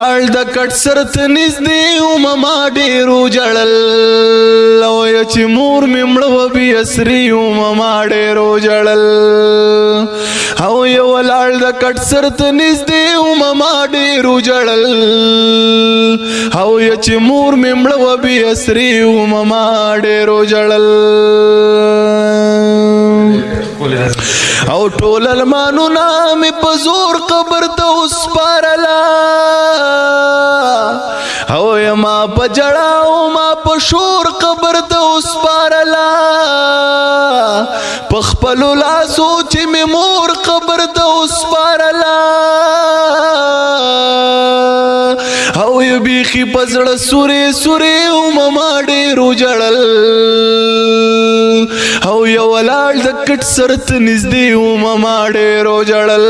ال د کټ سر ته نږدې وم، ما ډېر وژړل. او چې مور مې مړه وه، بې اسرې وم، ما ډېر وژړل. او یو ولاړ د کټ سر ته نږدې وم، ما ډېر وژړل. او چې مور مې مړه وه، بې اسرې وم، ما ډېر وژړل. او ټول المانونه مې په زور قبر ته وسپارله، او ما په جړا او ما په شور قبر ته وسپارله. په خپل لاسو چې مې مور قبر ته وسپارله، او یو بیخي په زړه سورې سورې وم، ما ډېر وژړل. او یو ولاړ د کټ سر ته نږدې وم، ما ډېر وژړل.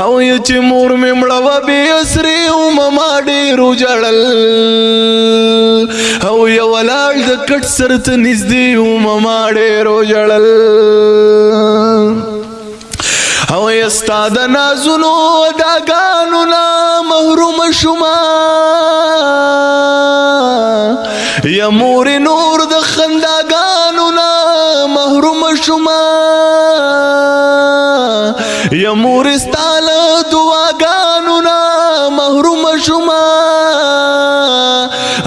او یو چې مور مې مړه وه، بې اسرې وم، ما ډېر وژړل. او یو ولاړ د کټ سر ته نږدې وم، ما ډېر وژړل. او استا د نازونو داګانو نه محروم شوما، یا مور نور د خنداګانو نه محروم شوما، یا مور استاله دعاګانو نه محروم شوما.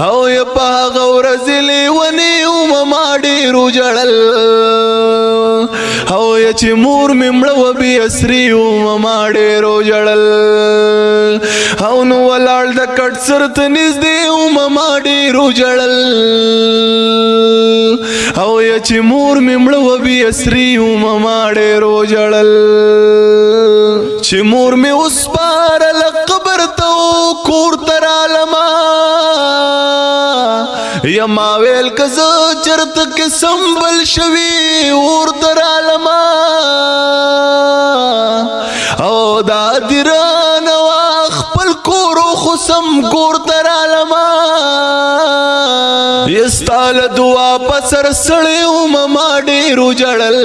او یا په هغه ورځ لیونی وم، ما ډېر وژړل. او یا چې مور مې مړه وه، بې اسرې وم، ما ډېر وژړل. او نو ولاړ د کټ سر ته نږدې وم، ما ډېر وژړل. او یا چې مور مې مړه وه، بې اسرې وم، ما ډېر وژړل. چې مور مې وسپارله قبر ته، کور ته رالمه، یا ما ویل که زه چرته کې سنبل شوي اور ته رالمه. او دا درانه وا خپل کور خو سم کور ته رالمه، یستاله دعا په سر سړی وم، ما ډېر وژړل.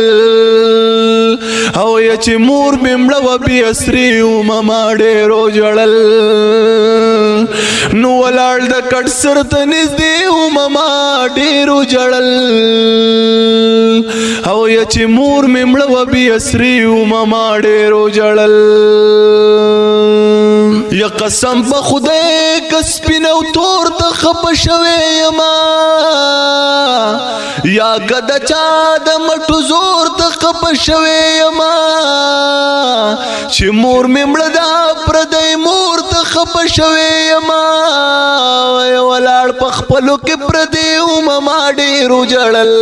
او یا چې مور مې مړه وه، بې اسرې وم، ما ډېر وژړل. نو ولاړ د کټ سر ته نږدې وم، ما ډېر وژړل. او یا چې مور مې مړه وه، بې اسرې وم، ما ډېر وژړل. یا قسم په خدای که سپین او تور ته خپه شوې یما، یا که د چا د مټو زور ته خپه شوې یما، چې مور مې مړه ده، پردی مور ته خپه شوې یما. ولاړ په خپلو کې پردی وم، ما ډېر وژړل.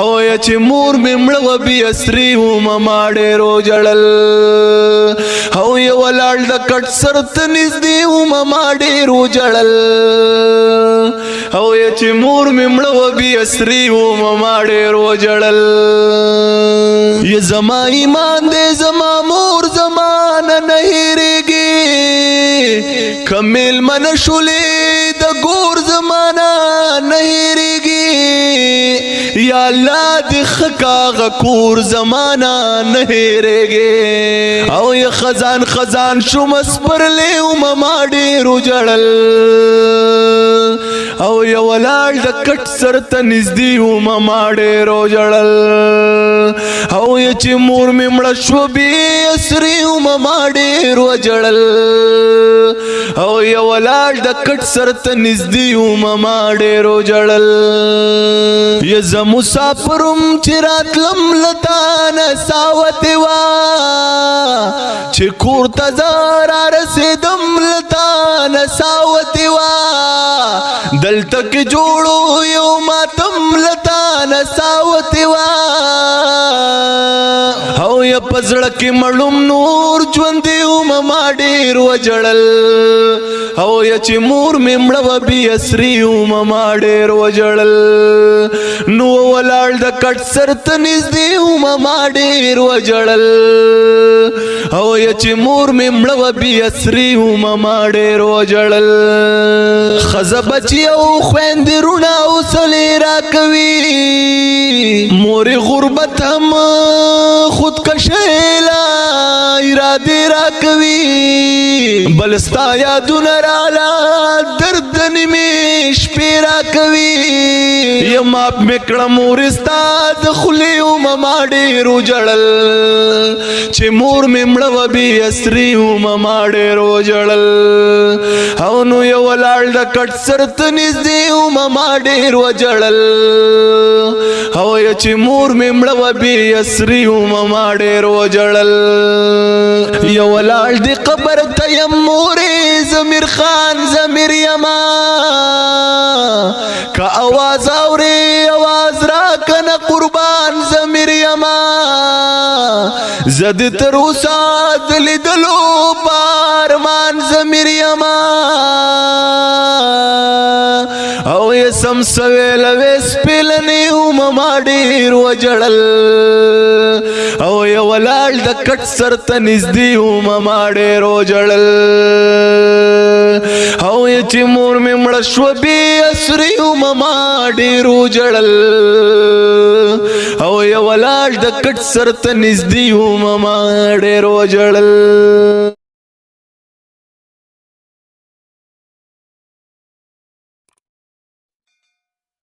او یا چې مور مې مړه وه، بې اسرې وم، ما ډېر وژړل. او یو ولاړ د کټ سر ته نږدې وم، ما ډېر وژړل. او یا چې مور مې مړه وه، بې اسرې وم، ما ډېر وژړل. یا زما ایمان دې، زما مور زمانه نه هېرېږي، که مېلمنه شولې د ګور زمانه نه هېرېږي. یا الله دې ښه کاغه کور زمانه نه هېرېږي. او یا خزان خزان شوم، سپرلی وم، ما ډېر وژړل. او یو ولاړ د کټ سر ته نږدې وم، ما ډېر وژړل. او یا چې مور مې مړه شوه، بې اسرې وم، ما ډېر وژړل. او یو ولاړ د کټ سر ته نږدې وم، ما ډېر وژړل. یا زه مسافرم چې راتلم له تا نه ساوتې وه، چې کور ته زه رارسېدم له تا نه ساوتې وه. دلته کې جوړو یو ماتم له تا نه ساوتې وه. او یا په زړه کې مړوم نور ژوندی وم، ما ډېر وژړل. او یا چې مور مې مړه وه، بې اسرې وم، ما ډېر وژړل. نو ولاړ د کټ سر ته نږدې وم، ما ډېر وژړل. او یا چې مور مې مړه وه، بې اسرې وم، ما ډېر وژړل. ښځه بچي او خویندې وروڼه حوصلې راکوي، مور غربت هم خودکشۍ له ارادې راکوي. کوي، بل ستا یادونه رالا درد نیمې شپې را کوي. یم اپ میکړه مور ستا د خولې ومه ما ډېر وژړل، چې مور مې مړه وه بې اسرې ومه ما ډېر وژړل. او نو یو ولاړ د کټ سر ته نږدې ومه ما ډېر وژړل. او چې مور مې مړه وه بې اسرې ومه ما ډېر وژړل. یو ولاړ د قبر ته یم مورې زمیر خان زمیر یما، که اواز اورې اواز را کنه قربان زمیر یما. زد تر اوسه د لیدلو پارمان زمیر یما. او یې سم سویل وې سپیلنې ومه ما ډېر وژړل. او یو ولاړ د کټ سر ته نږدې ومه ما ډېر وژړل. او یې چې مور مې مړه شوه بې اسرې ومه ما ډېر وژړل. او یو ولاړ د کټ سر ته نږدې ومه ما ډېر وژړل.